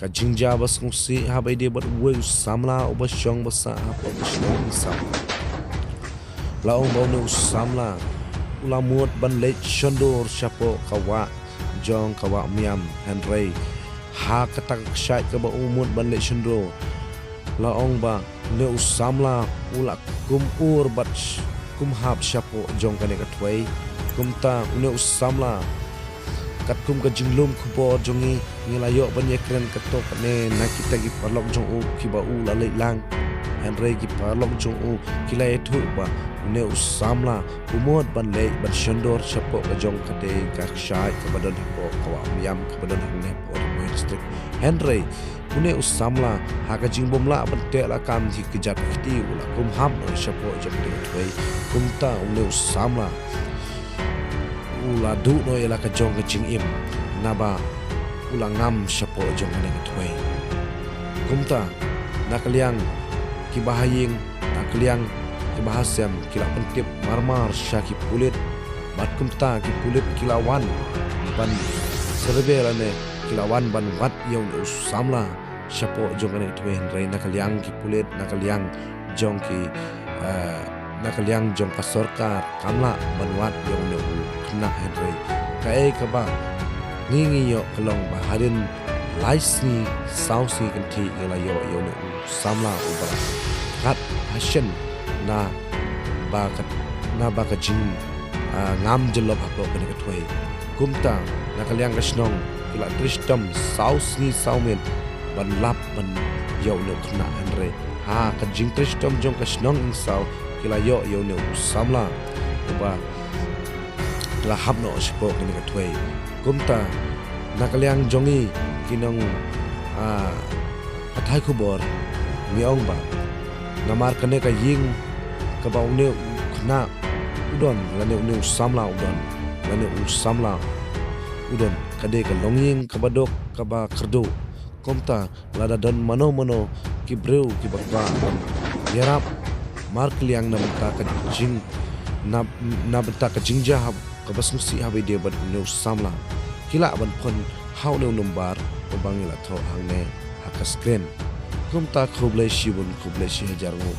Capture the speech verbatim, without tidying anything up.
ka jingjia ba sngewsih haba ïadei bad uwei u samla uba shong ba sah hapoh ka shnong Ingsaw. La ong ba une u samla u la mut ban leit shondur shapoh ka wah jong ka Wah Miam, hynrei ha kata ka kshaid kaba u mut ban leit shondur, la ong ba une u samla u la kum ur bad sh-, kum hap shapoh jong kane ka thwei. Kumta une u samla, katkum ka jinglum khubor jong ngi, ngi la ïoh ban ïakren katto katne na kita ki paralok jong u kiba u la leit lang. Hynrei ki paralok jong u ki la ïathuh ba une u samla u mut ban leit ban shondur shapoh ka jong kata ka kshaid kaba don hapoh ka Wah Miam kaba don hangne hapoh Ri Bhoi District. Hynrei une u samla, ha ka jingbym lah ban teh lakam ki kjat ki kti, u la kum hap noh shapoh jong kane ka thwei. Kumta une u samla u la duh noh ïa la ka jong ka jingim, naba u la ngam shapoh jong kane ka thwei. Kumta na ka liang kiba ha ïing, na ka liang kiba ha sem, ki la pyntip marmar sha ki pulit. Bad kumta ki pulit ki la wan ban survey lane ki la wan ban wad ïa une u samla shapoh jong kane ka thwei, hynrei na ka liang ki pulit, na ka liang jong ki, eh, na ka liang jong ka sorkar kam lah ban wad ïa une u khynnah, hynrei kaei kaba ngi ngi ïoh ka long ba hadien lai sngi saw sngi kynthih ngi la ïoh ïa une u samla uba la kat ha shen naba ka, naba ka jing, ah, ngam jyllop hapoh kane ka thwei. Kumta na ka liang ka shnong ki la trei shitom saw sngi saw miet ban lap ban ïoh une u khynnah, hynrei ha ka jingtrei shitom jong ka shnong Ingsaw ki la ïoh ïa une u samla uba la hap noh shapoh kane ka thwei. Kumta na ka liang jong ngi ki nong, ah, pathai khubor, ngi ong ba namar kane ka ïing kaba une u khynnah u don lane une u samla u don, lane u samla u don, ka dei ka longïing kaba duk kaba kyrduh. Kumta lada don mano mano ki briew kiba kwah ban ïarap markylliang na bynta ka jing, na, na bynta ka jingjia hab-, kaba sngewsih haba ïadei bad une u samla, ki lah ban phone ha une u nombar uba ngi la thoh hangne ha ka screen. Kumta khublei shibun, khublei shihajar nguh.